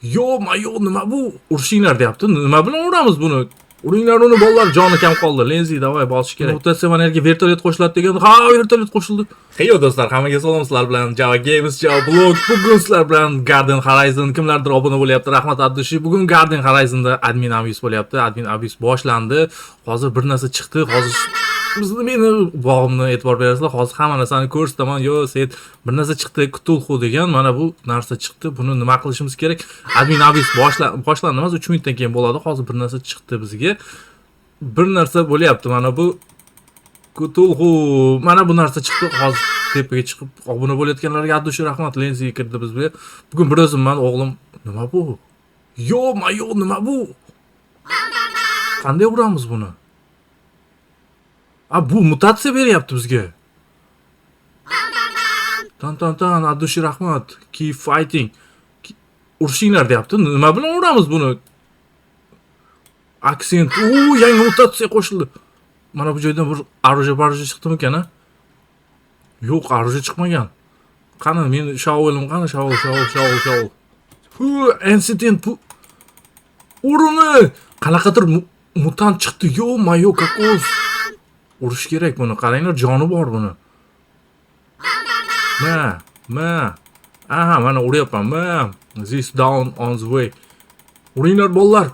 Ё-моё, nima bu? Urishinglar deyapti. Nima bilan uramiz buni? Uringlar uni, bolalar, joni kam qoldi. Lenzi, давай, bosish kerak. Mutatsiya manerga vertolyot qo'shiladi degan. Ha, vertolyot qo'shildi. Heyo do'stlar, hammaga salom. Sizlar bilan Java Games, Java Blog. Bugun sizlar bilan Garden Horizon, kimlardir obuna bo'lyapti. Rahmat от души. Bugun Garden Horizonda admin abuse bo'lyapti. Admin abuse boshlandi. Hozir bir narsa chiqdi. Hozir bizni, meni bog'imni e'tibor berasizlar. Hozir hamma narsani ko'rsataman. Yo, set bir narsa chiqdi, Cthulhu degan mana bu narsa chiqdi. Buni nima qilishimiz kerak? Admin abuse boshlandi emas, 3 minutdan keyin bo'ladi. Hozir bir narsa chiqdi bizga. Bir narsa bo'lyapti. Mana bu Cthulhu, mana bu narsa chiqdi. Hozir tepaga chiqib obuna bo'layotganlarga от души rahmat. Lenzi kirdi bizga. Bugun bir o'zimman, o'g'lim. Nima bu? Ё-моё, nima bu? Qanday uramiz buni? A, bu mutatsiya beryapti bizga. Tan tan tan, от души rahmat. Keep fighting. Urishinglar deyapti. Nima bilan uramiz buni? Aksent. U, yangi mutatsiya qo'shildi. Mana bu joydan bir оружие baruje chiqdimikan, a? Yo'q, оружие chiqmagan. Qani, meni shovelim qani? Shovel, shovel, shovel, shovel. Hu, incident bu. Urini! Qanaqadir mutant chiqdi. Ё-моё, kokos. Urish kerak buni. Qaranglar, joni bor buni. Ma, ma. Aha, mana uryapman. Ma. This down on the way. Uringlar, bolalar.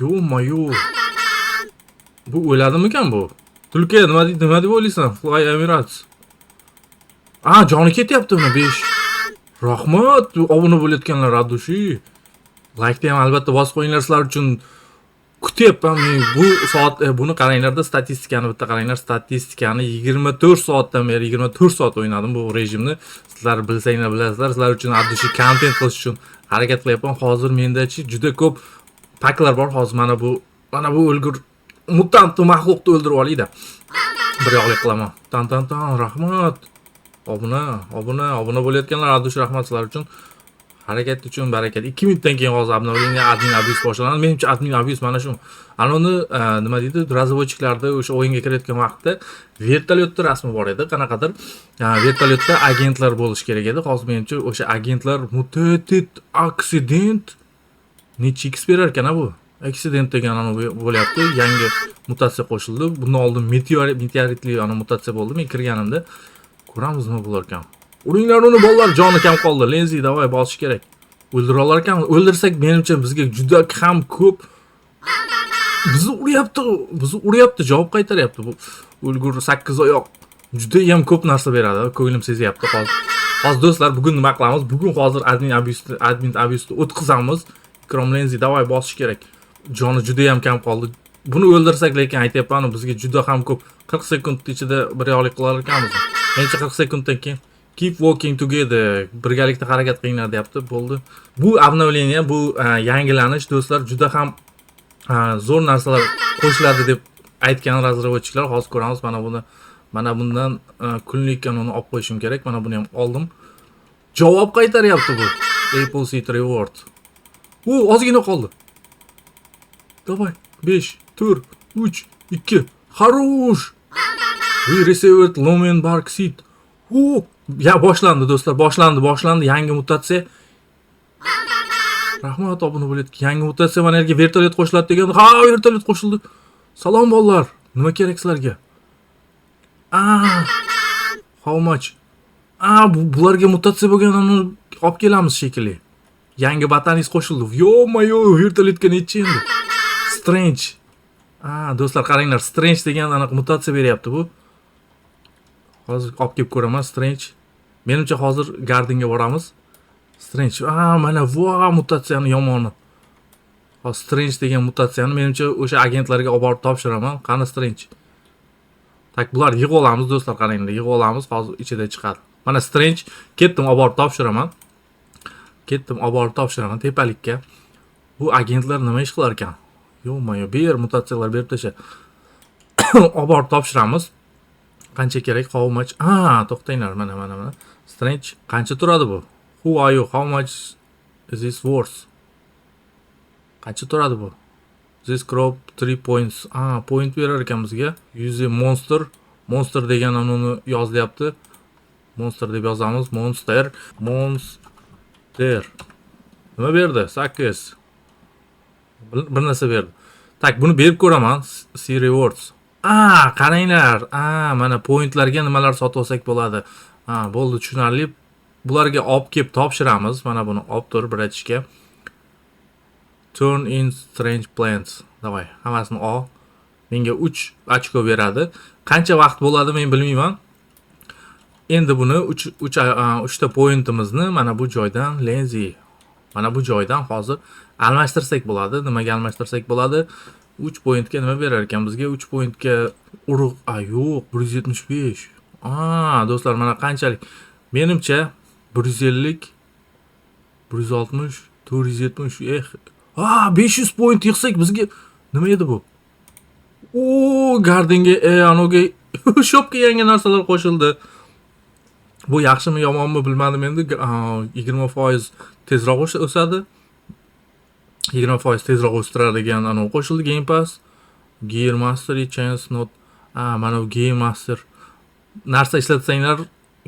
Ё-моё. Bu o'ladimikan bu? Tulki, nima deydi, nima deb o'ylaysan? Fly Emirates. A, joni ketyapti uni 5. Rahmat, obuna bo'layotganlar, от души. Laykni ham albatta bosib qo'yinglar, sizlar uchun kutyapman men bu soat. Buni qaranglarda, statistikani bitta qaranglar, statistikani. 24 soatdan beri, 24 soat o'ynadim bu rejimni. Sizlar bilsanglar, bilasizlar, sizlar uchun от души kontent qilish uchun harakat qilyapman. Hozir mendachi juda ko'p paklar bor. Hozir mana bu o'lgur mutant maxluqni o'ldirib olayda, bir yoqlik qilaman. Tan tan tan, rahmat, obuna, obuna, obuna bo'layotganlar, от души rahmat sizlar uchun. Harakat uchun barakat. 2 minutdan keyin hozir обновление, admin abuse boshlanadi. Menimcha, admin abuse mana shu. Ana uni nima deydi, разработчик larda o'sha o'yinga kirayotgan vaqtda vertolyotda rasmi bor edi. Qanaqadir vertolyotda agentlar bo'lishi kerak edi. Hozir menimcha o'sha agentlar mutated accident necha x berar ekan a bu? Accident degan ana bo'lyapti. Yangi mutatsiya qo'shildi. Bundan oldin meteoritli ana mutatsiya bo'ldi men kirganimda. Ko'ramiz nima bo'lar ekan. Uringlar uni, bolalar, joni kam qoldi. Lenzi, давай, bosish kerak. O'ldira olar ekan. O'ldirsak, menimcha bizga juda ham ko'p. Bizni uryapti, bizni uryapti, javob qaytaryapti bu o'lgur sakkiz oyoq. Juda ham ko'p narsa beradi, ko'nglim sezyapti hozir. Hozir do'stlar, bugun nima qilamiz? Bugun hozir admin abuse o'tkazamiz. Ikrom Lenzi, давай, bosish kerak. Joni juda ham kam qoldi. Buni o'ldirsak, lekin aytyapman, bizga juda ham ko'p 40 sekund ichida bir yoqlik qilar ekanmiz. Menimcha 40 sekunddan keyin keep walking together, birgalikda harakat qilinglar deyapti. Bo'ldi. Bu обновление, bu yangilanish do'stlar, juda ham zo'r narsalar qo'shiladi deb aytgan разработчик lar. Hozir ko'ramiz mana buni. Mana bundan kunlik uni olib qo'yishim kerak. Mana buni ham oldim. Javob qaytaryapti bu. Apple Seed Reward. U ozgina qoldi. Давай. 5, 4, 3, 2. Хорош. We received Lumen Bark Seed. U ya boshlandi do'stlar, boshlandi, boshlandi yangi mutatsiya. Rahmat obuna bo'layotgan. Yangi mutatsiya, mana yerga vertolyot qo'shiladi degan. Ha, vertolyot qo'shildi. Salom, bolalar. Nima kerak sizlarga? Ah, how much? Ah, bu bularga mutatsiya bo'lganini olib kelamiz shekilli. Yangi botanist qo'shildi. Ё-моё, vertolyotga nechi endi? Strange. Ah, do'stlar, qaranglar, Strange degan anaqa mutatsiya beryapti bu. Hozir olib kelib ko'raman Strange. Menimcha hozir Gardenga boramiz. Strange. Ah, mana va mutatsiyani yomoni. Hozir Strange degan mutatsiyani menimcha o'sha agentlarga olib borib topshiraman. Qani Strange? Так, bular yig'ib olamiz do'stlar, qaranglar, yig'ib olamiz, hozir ichida chiqadi. Mana Strange, ketdim, olib borib topshiraman. Ketdim, olib borib topshiraman tepalikka. Bu agentlar nima ish qilar ekan? Ё-моё, ber, mutatsiyalar berib tasha. Olib borib topshiramiz. Qancha kerak? How much? Ah, to'xtanglar, mana mana mana. Strange qancha turadi bu? Who are you? How much is this worth? Qancha turadi bu? This crop 3 points. Ah, point berar ekan bizga. Use monster. Monster degan uni yozilyapti. Monster deb yozamiz. Monster. Monster. Nima berdi? 8. Bir narsa berdi. Так, buni berib ko'raman. See rewards. A, qaranglar. A, mana pointlarga nimalar sotib olsak bo'ladi. Ha, bo'ldi, tushunarli. Bularga olib kelib topshiramiz. Mana buni olib tur, братишка. Turn in strange plants. Давай, hammasini ol. Menga 3 ochko beradi. Qancha vaqt bo'ladi, men bilmayman. Endi buni 3 3 3 ta pointimizni mana bu joydan, Lenzi. Mana bu joydan hozir almashtirsak bo'ladi. Nimaga almashtirsak bo'ladi? 3 pointga nima berar ekan bizga? 3 pointga urug', a, yo'q, 175. A, do'stlar, mana qanchalik? Menimcha 150, 160, 470, eh. A, 500 point yig'sak, bizga nima edi bu? O, gardenga, anoga, shopga yangi narsalar qo'shildi. Bu yaxshimi, yomonmi, bilmadim endi. 20% tezroq o'sadi. 20% tezroq o'stiradigan anavi qo'shildi, Game Pass. Gear Mastery Chance not. A, mana bu Gear Master. Narsa ishlatsanglar,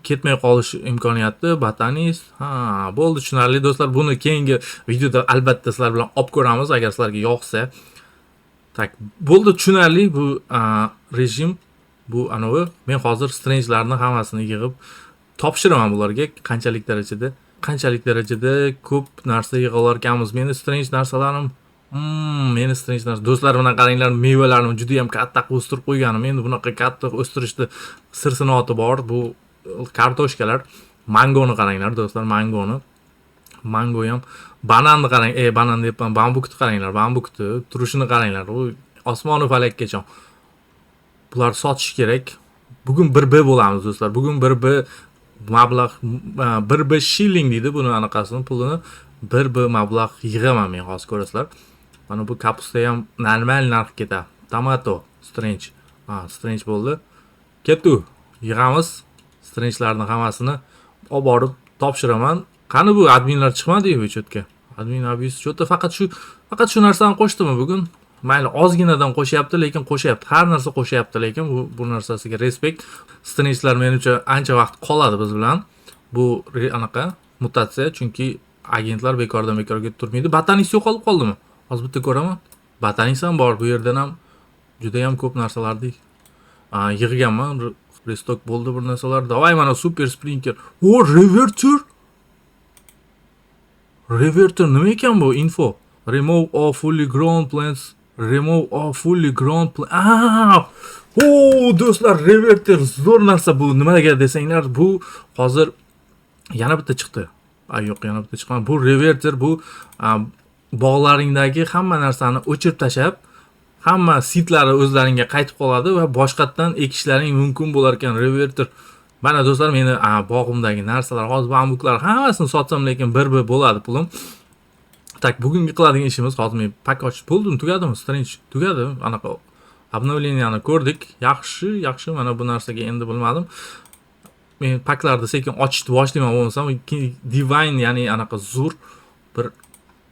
ketmay qolish imkoniyati, botanist. Ha, bo'ldi, tushunarli, do'stlar. Buni keyingi videoda albatta sizlar bilan olib ko'ramiz, agar sizlarga yoqsa. Так, bo'ldi, tushunarli bu rejim, bu anavi. Men hozir strangelarni hammasini yig'ib topshiraman bularga. Qanchalik darajada ko'p narsa yig'a olarkanmiz. Meni strange narsalarim, meni strange narsa, do'stlar, mana qaranglar, mevalarimni juda ham katta qilib o'stirib qo'yganim. Endi bunaqa katta o'stirishni sir sinoati bor. Bu kartoshkalar, mangoni qaranglar, do'stlar, mangoni. Mango ham, bananni qarang, banan deyapman, bambukni qaranglar, bambukni turishini qaranglar. U osmonu falakkacha. Bular sotish kerak. Bugun 1 B bo'lamiz, do'stlar. Bugun 1 B mablag', 1 B shilling deydi buni anaqasini, pulini 1 B mablag' yig'aman men hozir, ko'rasizlar. Mana bu капуста ham normal narx ketadi. Tomato strange. Ha, strange bo'ldi. Ketdi. Yig'amiz. Strangelarni hammasini olib borib topshiraman. Qani bu adminlar chiqmadi-yu chetga? Admin abuse что-то faqat shu narsani qo'shdimi bugun? Mayli, ozginadan qo'shyapti, lekin qo'shyapti. Har narsa qo'shyapti, lekin bu narsasiga respekt. Strangelar menimcha ancha vaqt qoladi biz bilan. Bu anaqa mutatsiya, chunki agentlar bekordan bekorga turmaydi. Botanist yo'qolib qoldimi? Hozir bitta ko'raman. Botanist ham bor, bu yerdan ham juda ham ko'p narsalarni yig'ganman. Restock bo'ldi bir narsalar. Давай, mana super sprinkler. O, reverter. Reverter nima ekan bu? Info. Remove all fully grown plants. Remove all fully grown plants. Ah! O, do'stlar, reverter zo'r narsa bu. Nimaga desanglar, bu hozir yana bitta chiqdi. A, yo'q, yana bitta chiqmadi. Bu reverter, bu bog'laringdagi hamma narsani o'chirib tashlab, hamma seedlari o'zlaringga qaytib qoladi va boshqatdan ekishlaring mumkin bo'lar ekan reverter. Mana, do'stlar, meni bog'imdagi narsalar, hozir bambuklar hammasini sotsam, lekin 1 B bo'ladi pulim. Так, bugungi qiladigan ishimiz, hozir men pak ochib bo'ldim, tugadimi? Strange tugadi. Anaqa обновления ni ko'rdik. Yaxshi, yaxshi. Mana bu narsaga endi bilmadim. Men paklarni sekin ochishni boshlayman bo'lmasam, divine, ya'ni anaqa zo'r bir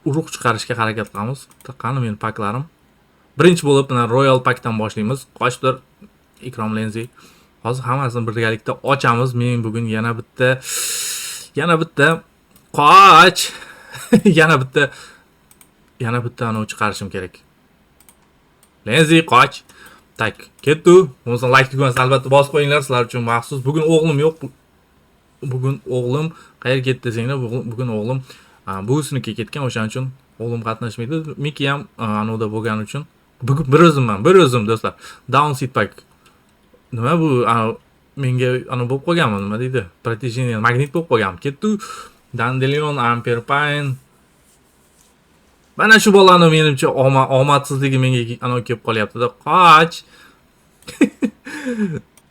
urug' chiqarishga harakat qilamiz. Qani meni paklarim? Birinchi bo'lib mana Royal Packdan boshlaymiz. Qochdir, Ikrom Lenzi. Hozir hammasini birgalikda ochamiz. Men bugun yana bitta qoch. Yana bitta anavi chiqarishim kerak. Lenzi, qoch. Так, ketdi. Bo'lmasa like tugmasini albatta bosib qo'yinglar, sizlar uchun maxsus. Bugun o'g'lim yo'q. Bugun o'g'lim qayerga ketdi desanglar, bugun o'g'lim buvisinikiga ketgan, o'shaning uchun o'g'lim qatnashmaydi. Miki ham anuvda bo'lgani uchun bugun bir o'zimman, bir o'zim, do'stlar. Down seed pack. Nima bu? Menga anavi bo'lib qolganmi, nima deydi? Притяжение, magnit bo'lib qolganmi? Ketdi. Dandelion, Amper Pine. Mana shu bolani menimcha omadsizligi menga anavi kelib qolyapti-da. Qoch.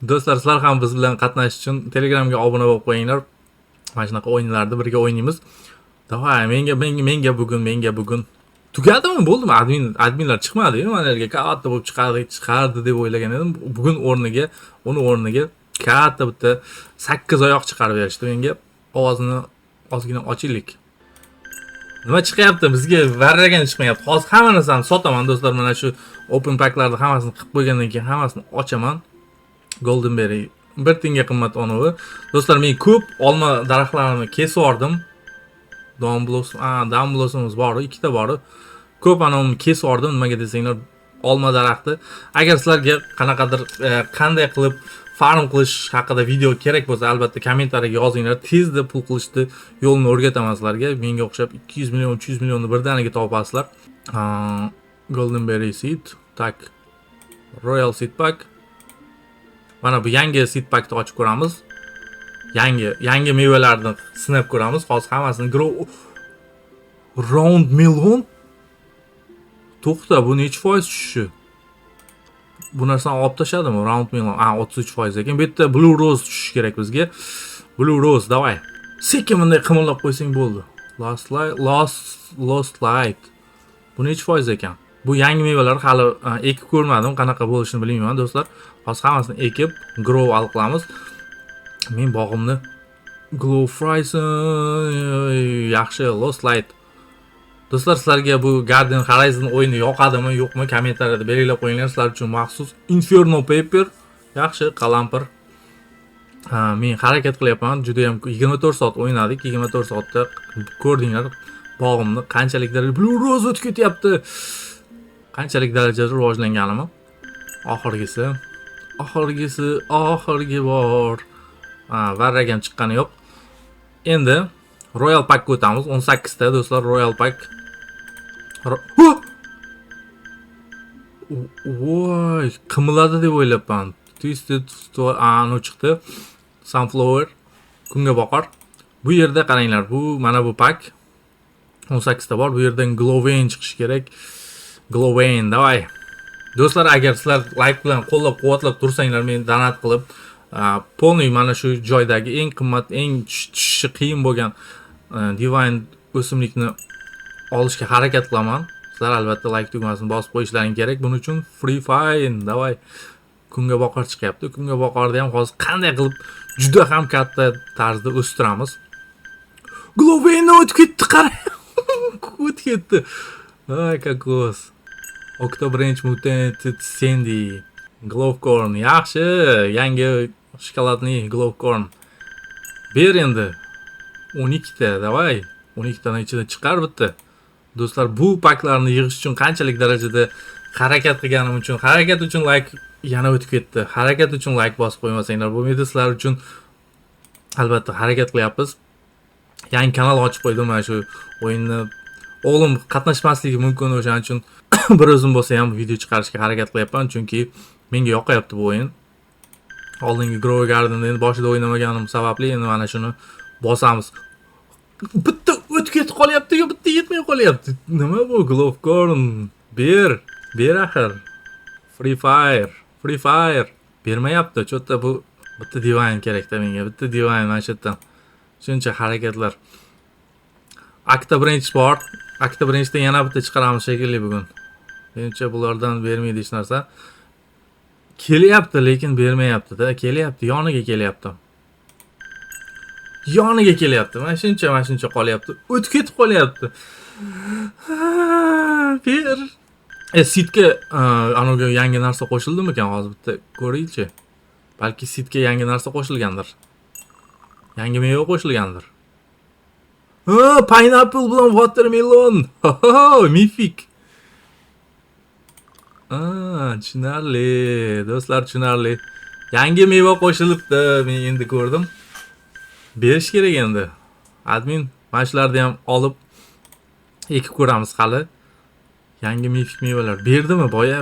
Do'stlar, sizlar ham biz bilan qatnashish uchun Telegramga obuna bo'lib qo'yinglar. Mana shunaqa o'yinlarni birga o'ynaymiz. Давай, menga bugun tugadimi, bo'ldimi? Adminlar chiqmadi-yu, mana yerga katta bo'lib chiqardi, chiqardi deb o'ylagan edim. Bugun o'rniga, uni o'rniga katta bitta sakkiz oyoq chiqarib berishdi menga. Ovozini ozgina ochaylik. Nima chiqyapti? Bizga varragan chiqmayapti. Hozir hamma narsani sotaman, do'stlar. Mana shu open packlarni hammasini qilib qo'ygandan keyin hammasini ochaman. Golden berry bir tiyinga qimmat onovi. Do'stlar, men ko'p olma daraxtlarini kesib yubordim. Dawn Blossom, a, Dawn Blossomimiz bor, ikkita bor. Ko'p anavini kesib yubordim, nimaga desanglar, olma daraxti. Agar sizlarga qanaqadir qanday qilib farm qilish haqida video kerak bo'lsa, albatta kommentariyaga yozinglar. Tezda pul qilishni yo'lini o'rgataman sizlarga. Menga o'xshab 200 million, 300 millionni birdaniga topasizlar. Golden Berry Seed, так. Royal Seed Pack. Mana bu yangi seed packni ochib ko'ramiz. Yangi mevalarni sinab ko'ramiz. Hozir hammasini grow. Round Melon. To'xta, bu nechi foiz tushishi? Bu narsani olib tashladimi? Round Melon. A, 33% ekan. Bu yerda Blue Rose tushishi kerak bizga. Blue Rose, давай. Sekin bunday qimillab qo'ysang bo'ldi. Last Light, Lost Light. Bu nechi foiz ekan? Bu yangi mevalar hali ekib ko'rmadim, qanaqa bo'lishini bilmayman, do'stlar. Hozir hammasini ekib, grow olib qilamiz. Men bog'imni Glow Fryson yaxshi, Lost Light. Do'stlar, sizlarga bu Garden Horizon o'yini yoqadimi, yo'qmi, kommentariyada belgilab qo'yinglar. Sizlar uchun maxsus Inferno Paper, yaxshi qalampir. Ha, men harakat qilyapman. Juda ham 24 soat o'ynadik. 24 soatda ko'rdinglar bog'imni qanchalik darajada. Blue Rose o'tib ketyapti. Qanchalik darajada rivojlanganimni. Oxirgisi, oxirgisi, oxirgi bor. Ha, varrak ham chiqqani yo'q. Endi Royal Packga o'tamiz. 18 ta, do'stlar, Royal Pack. Huh! Voy, qimilladi deb o'ylabman. Twisted anu chiqdi. Sunflower, kunga boqar. Bu yerda qaranglar, bu mana bu pack 18 ta bor. Bu yerdan Glowvein chiqishi kerak. Glowvein, давай. Do'stlar, agar sizlar like bilan qo'llab-quvvatlab tursanglar, men donat qilib, полный mana shu joydagi eng qimmat, eng tushishi qiyin bo'lgan divine o'simlikni olishga harakat qilaman. Sizlar albatta like tugmasini bosib qo'yishlaring kerak. Buning uchun Free Fire, давай. Kunga boqar chiqyapti. Kunga boqarni ham hozir qanday qilib juda ham katta tarzda o'stiramiz. Glowvein o'tib ketdi, qarang. O'tib ketdi. Ay, kokos. Octobranch Mutated Sandy. Glowcorn, yaxshi. Yangi shokoladli Glowcorn. Ber endi. 12 ta, давай. 12 tani ichida chiqar bitta. Do'stlar, bu paklarni yig'ish uchun qanchalik darajada harakat qilganim uchun, harakat uchun like yana o'tib ketdi. Harakat uchun like bosib qo'ymasanglar bo'lmaydi. Sizlar uchun albatta harakat qilyapmiz. Yangi kanal ochib qo'ydim mana shu o'yinni. O'g'lim qatnashmasligi mumkin, o'shaning uchun bir o'zim bo'lsa ham video chiqarishga harakat qilyapman, chunki menga yoqayapti bu o'yin. Oldingi Grow Garden'da endi boshida o'ynamaganim sababli endi mana shuni bosamiz. Bitta o'tib ketib qolyapti, yo bitta yetmay qolyapti. Nima bu Glowcorn? Ber, ber axir. Free Fire, Free Fire bermayapti. Чё-то bu bitta divine kerakda menga. Bitta divine mana shu yerdan. Shuncha harakatlar. Octobranch bor. Octobranchdan yana bitta chiqaramiz shekilli bugun. Menimcha bulardan bermaydi hech narsa. Kelyapti, lekin bermayapti-da. Kelyapti, yoniga kelyapti. Yoniga kelyapti. Mana shuncha qolyapti. O'tib ketib qolyapti. Ber. Seedga anavi yangi narsa qo'shildimikan, hozir bitta ko'raylikchi. Balki seedga yangi narsa qo'shilgandir. Yangi meva qo'shilgandir. Ha, pineapple bilan watermelon. Ho, мифик. Tushunarli. Do'stlar, tushunarli. Yangi meva qo'shilibdi. Men endi ko'rdim. Berish kerak endi. Admin, mana shularni ham olib ekib ko'ramiz hali. Yangi мифик mevalar berdimi? Boya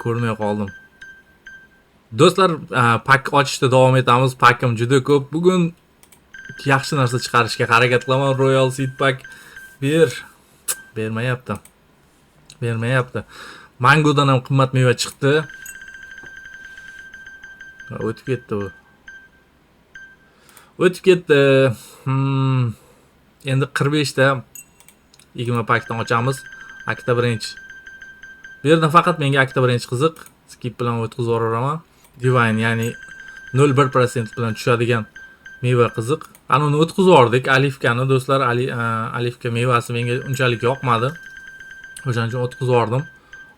ko'rmay qoldim. Do'stlar, pak ochishda davom etamiz. Pakim juda ko'p. Bugun yaxshi narsa chiqarishga harakat qilaman. Royal Seed Pack ber. Bermayapti. Bermayapti. Mangodan ham qimmat meva chiqdi. O'tib ketdi bu. O'tib ketdi. Endi 45 ta 20 pakdan ochamiz. Octobranch. Bu yerdan faqat menga Octobranch qiziq. Skip bilan o'tkazib yuboraman. Divine, ya'ni 0.1% bilan tushadigan meva qiziq. Ana uni o'tkazib yubordik. Оливка ni, do'stlar, оливка mevasi menga unchalik yoqmadi. O'shaning uchun o'tkazib yubordim.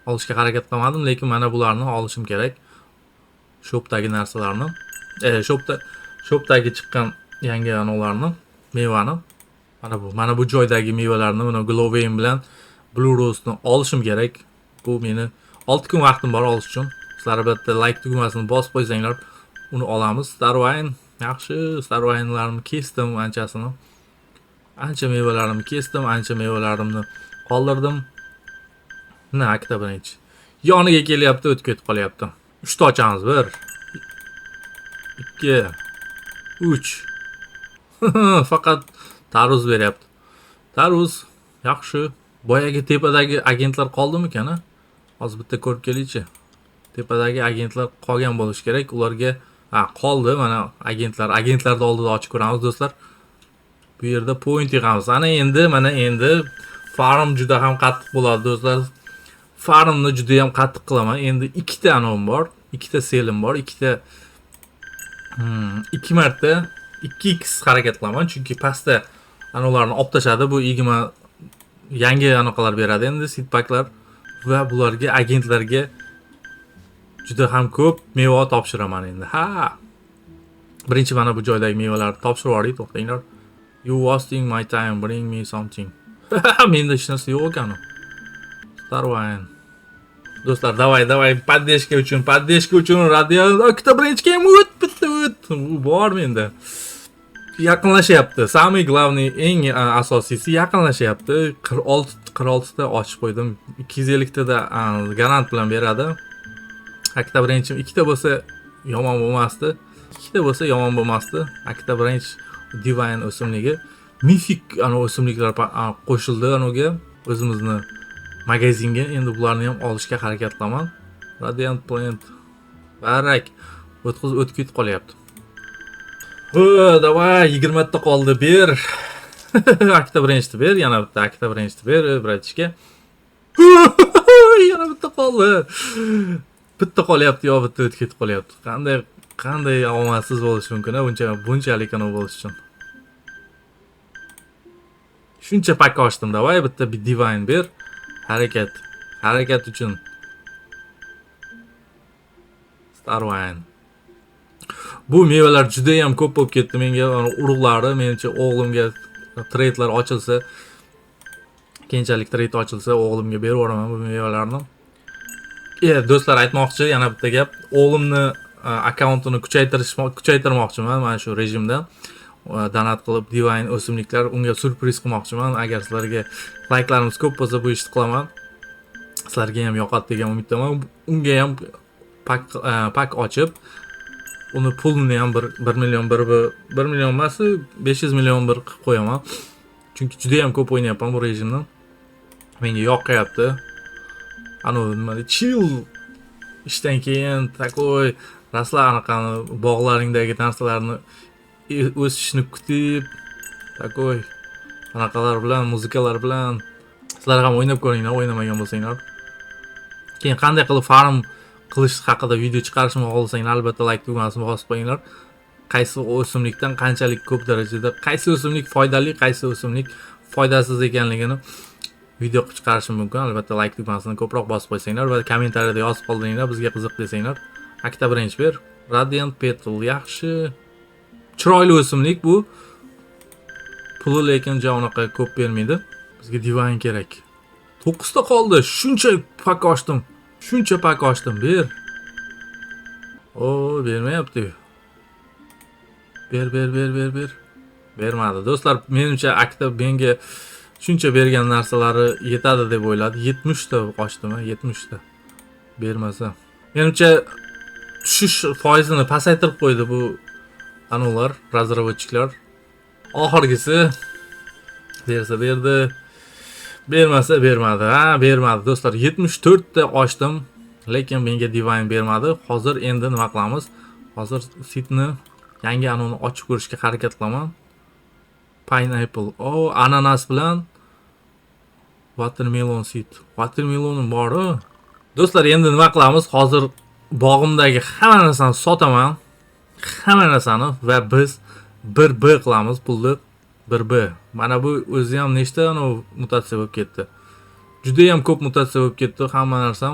Olishga harakat qilmadim, lekin mana bularni olishim kerak. Shopdagi narsalarni. Shopdagi chiqqan yangi anavlarni, mevani. Mana bu joydagi mevalarni, mana Glowworm bilan Blue Rose'ni olishim kerak. Bu meni 6 kun vaqtim bor olish uchun. Sizlar albatta like tugmasini bosib qo'ysanglar, uni olamiz. Starvine, yaxshi, Starvine'larimni kesdim anchasini. Ancha mevalarimni kesdim, ancha mevalarimni qoldirdim. Na, ikkita birinchi. Yoniga kelyapti, o'tib ketib qolyapti. 3 ta ochamiz. 1 2 3. Faqat tarvuz beryapti. Tarvuz yaxshi. Boyagi tepadagi agentlar qoldimikan, a? Hozir bitta ko'rib kelaychi. Tepadagi agentlar qolgan bo'lishi kerak. Ularga ha, qoldi mana agentlar. Agentlarni oldida ochib ko'ramiz, do'stlar. Bu yerda point yig'amiz. Ana endi, mana endi farm juda ham qattiq bo'ladi, do'stlar. Farmni juda ham qattiq qilaman. Endi ikkita anom bor, ikkita selim bor, ikkita ikki marta 2x harakat qilaman, chunki pastda anavlarni olib tashladi. Bu 20 yangi anaqalar beradi endi seed packlar va bularga, agentlarga juda ham ko'p meva topshiraman endi. Ha. Birinchi mana bu joydagi mevalarni topshirib yuboray, to'xtanglar. You wasting my time, bring me something. Menda hech narsa yo'q ekan. Starvine. Do'stlar, давай, давай, поддержка uchun, поддержка uchun radio ikkita birinchi ham o't, bitta o't. U bor menda. Yaqinlashyapti. Самый главный, eng asosiysi yaqinlashyapti. 46 46 ta ochib qo'ydim. 250 tada garant bilan beradi. Ikkita birinchi ikkita bo'lsa yomon bo'lmasdi. Ikkita bo'lsa yomon bo'lmasdi. Ikkita birinchi divine o'simligi. Mifik ana o'simliklar qo'shildi anuga, o'zimizni magazinga. Endi bularni ham olishga harakat qilaman. Radiant plant. Barak. O'tqiz, o'tib ketib qolyapti. Ho, давай, 20 ta qoldi, ber. Akkita birinchini ber, yana bitta akkita birinchini ber, братишка. Yana bitta qoldi. Bitta qolyapti yo bitta o'tib ketib qolyapti. Qanday omadsiz bo'lishi mumkin, a, buncha bunchalik anavi bo'lish uchun. Shuncha pak ochdim, давай, bitta divine ber. Harakat. Harakat uchun. Starvine. Bu mevalar juda ham ko'p bo'lib ketdi menga, urug'lari, menimcha o'g'limga tradelar ochilsa, keyinchalik trade ochilsa, o'g'limga berib yuboraman bu mevalarni. Do'stlar, aytmoqchi yana bitta gap. O'g'limni akkauntini kuchaytirmoqchiman mana shu rejimda. Donat qilib divine o'simliklar unga syurpriz qilmoqchiman. Agar sizlarga layklarimiz ko'p bo'lsa, bu ishni qilaman. Sizlarga ham yoqadi degan umiddaman. Unga ham pak ochib, uni pulini ham 1 million, 1 million emas, 500 million bir qilib qo'yaman. Chunki juda ham ko'p o'ynayapman bu rejimni. Menga yoqyapti. Anavi nima deydi, chill, ishdan keyin такой rasla anaqani bog'laringdagi narsalarni o'sishini kutib, такой anaqalar bilan, muzikalar bilan. Sizlar ham o'ynab ko'ringlar, o'ynamagan bo'lsanglar. Keyin qanday qilib farm qilish haqida video chiqarishimni xohlasanglar, albatta like tugmasini bosib qo'yinglar. Qaysi o'simlikdan qanchalik ko'p darajada, qaysi o'simlik foydali, qaysi o'simlik foydasiz ekanligini video qilib chiqarishim mumkin. Albatta like tugmasini ko'proq bosib qo'ysanglar va kommentariyada yozib qoldiringlar, bizga qiziq desanglar. Akkita birinchi ber. Radiant Petal yaxshi. Chiroyli o'simlik bu. Puli lekin ja unaqa ko'p bermaydi. Bizga divine kerak. 9 ta qoldi. Shuncha pak ochdim. Shuncha pak ochdim, ber. O, bermayapti. Ber, ber, ber, ber, ber. Bermadi. Do'stlar, menimcha akta menga shuncha bergan narsalari yetadi deb o'yladi. 70 ta ochdim, 70 ta. Bermasa. Menimcha tushish foizini pasaytirib qo'ydi bu anular, разработчик lar. Oxirgisi bersa berdi. Bermasa bermadi. Ha, bermadi do'stlar. 74 ta ochdim, lekin menga divine bermadi. Hozir endi nima qilamiz? Hozir seedni yangi anuni ochib ko'rishga harakat qilaman. Pineapple. O, ananas bilan watermelon seed. Watermelonim bor-u. Do'stlar, endi nima qilamiz? Hozir bog'imdagi hamma narsani sotaman. Hamma narsani va biz 1B qilamiz pulni. 1B. Mana bu o'zi ham nechta anavi mutatsiya bo'lib ketdi. Juda ham ko'p mutatsiya bo'lib ketdi hamma narsam.